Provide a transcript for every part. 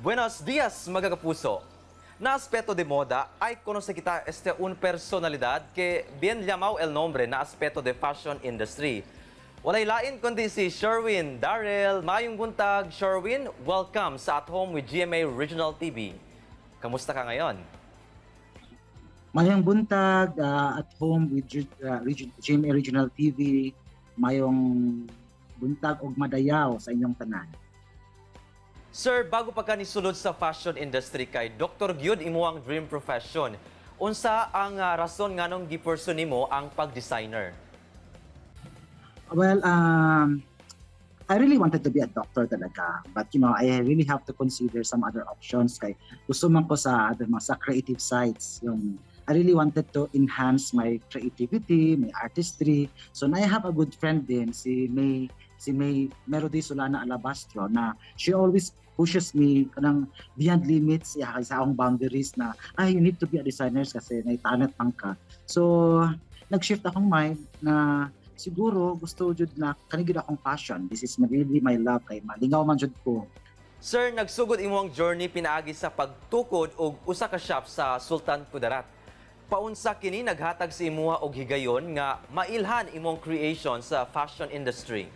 Buenos días, mga kapuso. Na aspeto de moda, ay conoce kita este un personalidad que bien llamado el nombre na aspeto de fashion industry. Walay lain kundi si Sherwin Darrell. Mayong buntag, Sherwin. Welcome sa At Home with GMA Regional TV. Kamusta ka ngayon? Mayong buntag, At Home with GMA Regional TV. Mayong buntag og madayaw sa inyong tanan. Sir, bago pa ka nisulod sa fashion industry kay Dr. Gyud imo ang dream profession. Unsa ang rason nganong gi-pursue nimo ang pag-designer? Well, I really wanted to be a doctor talaga. But I really have to consider some other options kay gusto man ko sa other mga sa creative sides. Yung I really wanted to enhance my creativity, my artistry. So I have a good friend din, si May Melody Solana Alabastro, na she always pushes me kanang beyond limits, yeah, sa akong boundaries na ay, you need to be a designer kasi may talent man ka. So nag-shift akong mind na siguro gusto jud na kani gyud akong passion. This is really my love kay malingaw man jud ko. Sir, nagsugod imo ang journey pinaagi sa pagtukod og usa ka shop sa Sultan Kudarat. Paunsa kini naghatag sa imuha og higayon nga mailhan imong creation sa fashion industry?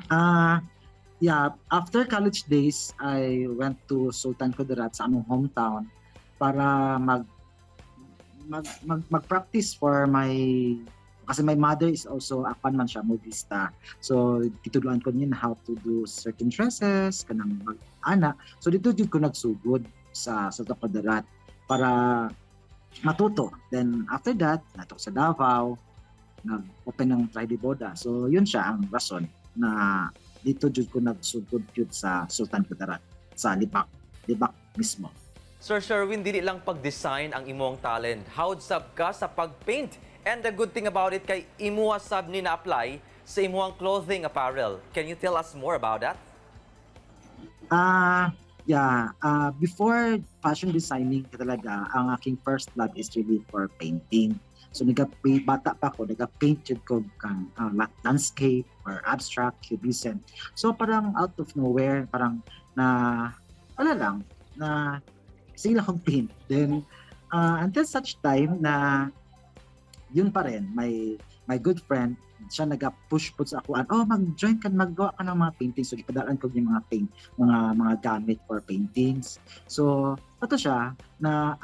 Ah, yeah, after college days, I went to Sultan Kudarat sa among hometown para mag mag mag mag-practice for my, kasi my mother is also apan man siya, modista. So gitudloan ko niya how to do certain dresses kanang mag ana. So dito jud ko nagsugod sa Sultan Kudarat para matuto. Then after that, nato sa Davao, nag-open ng Try Boda. So yun siya ang rason na dito jud ko nagsugod jud sa Sultan Kudarat, sa Libak, Libak mismo. Sir Sherwin, dili lang pag-design ang imong talent. Hawod sab ka sa pag-paint? And the good thing about it kay imuha sab ni na-apply sa imuhang clothing apparel. Can you tell us more about that? Ah, yeah, before fashion designing talaga, ang aking first love is really for painting. So naga bata pa ko, naga-paint jud ko kang landscape or abstract cubism. So parang out of nowhere, parang na wala lang na sige lang akong paint. Then until such time na yun pa rin, my good friend, siya naga-push po sa ako, "Oh, mag-join ka, maggawa ka ng mga paintings." So gipadalan ko yung mga paint, mga gamit for paintings. So, ato siya na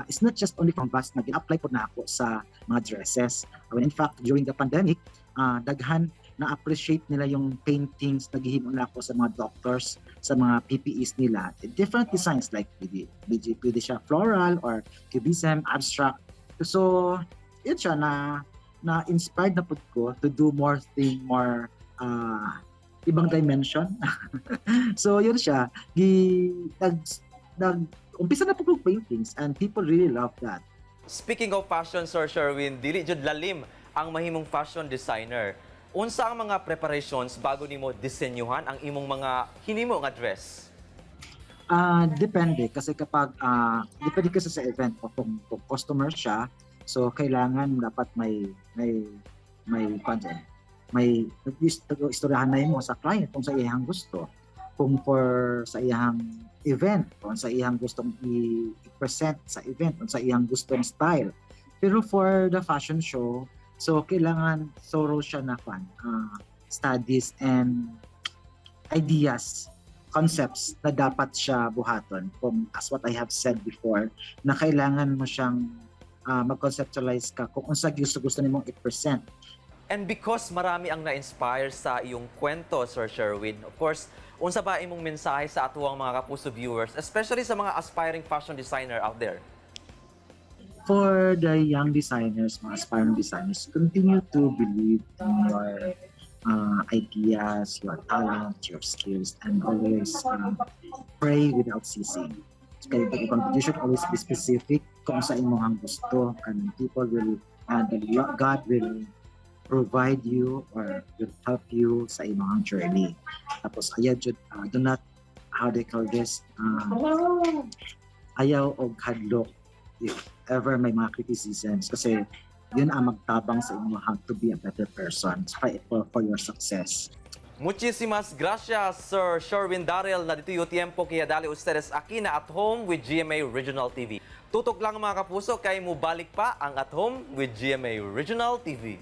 it's not just only canvas na gin-apply po na ako sa mga dresses. When in fact, during the pandemic, daghan na appreciate nila yung paintings na gihimo na ako sa mga doctors, sa mga PPEs nila. Different designs like pwede, pwede, pwede siya floral or cubism, abstract. So, yun siya na na inspired na pud ko to do more thing, more ibang dimension. So yun siya, gi nag nag umpisa na po kog paintings and people really love that. Speaking of fashion, Sir Sherwin, dili jud lalim ang mahimong fashion designer. Unsa ang mga preparations bago nimo disenyuhan ang imong mga hinimo nga dress? Ah, depende kasi kapag depende kasi sa event o kung customer siya, so kailangan dapat may kwan dyan, may at least istoryahan na mo sa client kung sa iyang gusto, kung for sa iyang event, kung sa iyang gustong i-present sa event, kung sa iyang gustong style. Pero for the fashion show, so kailangan thorough siya na kwan, studies and ideas, concepts na dapat siya buhaton. Kung as what I have said before, na kailangan mo siyang mag-conceptualize ka kung unsa gusto nimong i-present. And because marami ang na-inspire sa iyong kwento, Sir Sherwin, of course, unsa ba imong mensahe sa atuang mga kapuso viewers, especially sa mga aspiring fashion designer out there? For the young designers, mga aspiring designers, continue to believe in your ideas, your talent, your skills, and always pray without ceasing. Kaya you should always be specific kung sa imong gusto, and people will, the God will provide you or will help you sa imong journey. Tapos ayaw jud, do not, how they call this, ayaw og hadlok if ever may mga criticisms kasi yun ang magtabang sa inyo how to be a better person for your success. Muchísimas gracias, Sir Sherwin Darrell, na dito yung tiempo que dali ustedes aquí na At Home with GMA Regional TV. Tutok lang, mga kapuso, kay mubalik pa ang At Home with GMA Regional TV.